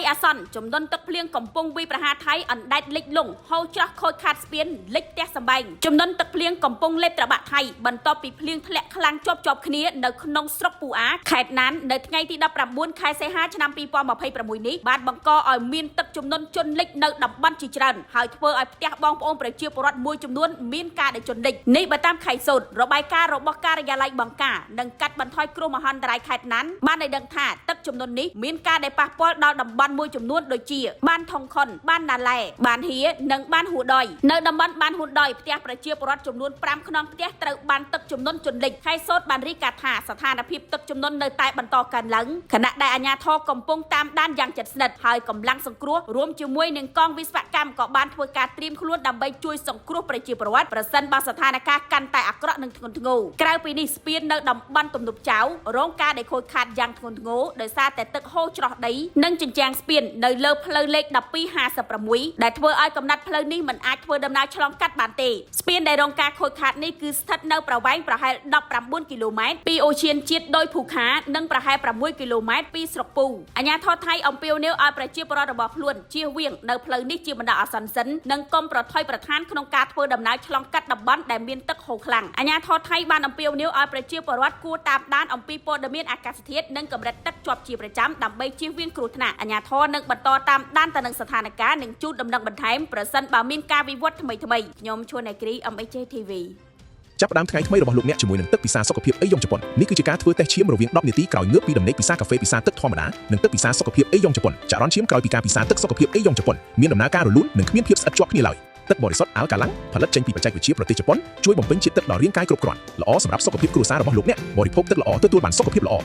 អាសន្នជំនន់ទឹកភ្លៀងកំពុងវាយប្រហារថៃអណ្ដែតលិចលង់ហូរច្រោះខូចខាតស្ពានលិចផ្ទះសម្បែងជំនន់ទឹកភ្លៀងកំពុងលេបត្របាក់ថៃបន្ទាប់ពីភ្លៀងធ្លាក់ខ្លាំងជាប់ជាប់គ្នានៅក្នុងស្រុកពូអាខេត្តណាននៅថ្ងៃទី19ខែសីហាឆ្នាំ2026នេះបានបង្កឲ្យមានទឹកជំនន់ជន់លិចនៅតំបន់ជាច្រើនហើយធ្វើឲ្យផ្ទះបងប្អូនប្រជាពលរដ្ឋមួយចំនួនមានការដែលជន់លិចនេះបើតាមខៃសូត្ររបាយការណ៍របស់ការិយាល័យបង្ការនិងកាត់បន្ថយគ្រោះមហន្តរាយខេត្តណានបានឲ្យដឹងថាទឹកជំនន់នេះមានការដែលប៉ះពាល់ដល់តំបន់មួយចំនួនដូចជាបានថងខុនបានណាឡែបានហៀនិងបានហួដយនៅតំបន់បានហួដយផ្ទះប្រជាពលរដ្ឋចំនួន5ខ្នងផ្ទះត្រូវបានទឹកជំនន់ជន់លិចខៃសូត្របានរាយការណ៍ថាស្ថានភាពទឹកជំនន់នៅតែបន្តកើនឡើងខណៈដែលអាជ្ញាធរកំពុងតាមដានយ៉ាងជិតស្និទ្ធហើយកម្លាំងសង្គ្រោះរួមជាមួយនឹងកងវិស្វកម្មក៏បានធ្វើការត្រៀមខ្លួនដើម្បីជួយសង្គ្រោះប្រជាពលរដ្ឋប្រសិនបើស្ថានភាពកាន់តែអាក្រក់និងធ្ងន់ធ្ងរក្រៅពីនេះស្ពាននៅតំបន់ទំនប់ចៅរងការដែលខូចខាតយ៉ាងធ្ងន់ធ្ងរដោយសារតែទឹកហូរច្រោះដីនិងជញ្ជាំងស្ពាននៅលើផ្លូវលេខ1256ដែលធ្វើឲ្យកំណាត់ផ្លូវនេះមិនអាចធ្វើដំណើរឆ្លងកាត់បានទេស្ពានដែលរងការខូចខាតនេះគឺស្ថិតនៅប្រវែងប្រហែល19គីឡូម៉ែត្រពីអូឈានជាតិដោយភូខានិងប្រហែល6គីឡូម៉ែត្រពីស្រុកពូអាជ្ញាធរថៃអំពាវនាវឲ្យប្រជាពលរដ្ឋរបស់ខ្លួនជៀសវាងនៅផ្លូវនេះជាបណ្ដោះអាសន្នសិននិងកុំប្រថុយប្រឋានក្នុងការធ្វើដំណើរឆ្លងកាត់តំបន់ដែលមានទឹកហូរខ្លាំងអាជ្ញាធរថៃបានអំពាវនាវឲ្យប្រជាពលរដ្ឋគួរតាមដានអំពីព័ត៌មានអាកាសធាតុនិងកម្រិតទឹកជាប់ជាប្រចាំដើម្បីជៀសវាងគ្រោះថ្នាក់អាជ្ញាធរនឹងបន្តតាមដានទៅនឹងស្ថានភាពនិងជូនដំណឹងបន្ថែមប្រសិនបើមានការវិវត្តថ្មីៗខ្ញុំឈួនណេគ្រី MHJ TV ចាប់ផ្ដើមថ្ងៃថ្មីរបស់លោកអ្នកជាមួយនឹងទឹកពិសាសុខភាពអេយ៉ុងជប៉ុននេះគឺជាការធ្វើតេស្តឈាមរវាង10នាទីក្រោយងើបពីដំណេកពិសាកាហ្វេពិសាទឹកធម្មតានិងទឹកពិសាសុខភាពអេយ៉ុងជប៉ុនចរន្តឈាមក្រោយពីការពិសាទឹកសុខភាពអេយ៉ុងជប៉ុនមានដំណើរការរលូននិងគ្មានភាពស្អិតជាប់គ្នាឡើយទឹកបរិសុទ្ធអាល់កាឡាំងផលិតចេញពីបច្ចេកវិទ្យាប្រទេសជប៉ុនជួយបំពេញជាតិទឹកដល់រាងកាយគ្រប់គ្រាន់ល្អសម្រាប់សុខភាពគ្រួសាររបស់លោកអ្នកបរិភោគទឹកល្អទទួលបានសុខភាពល្អ។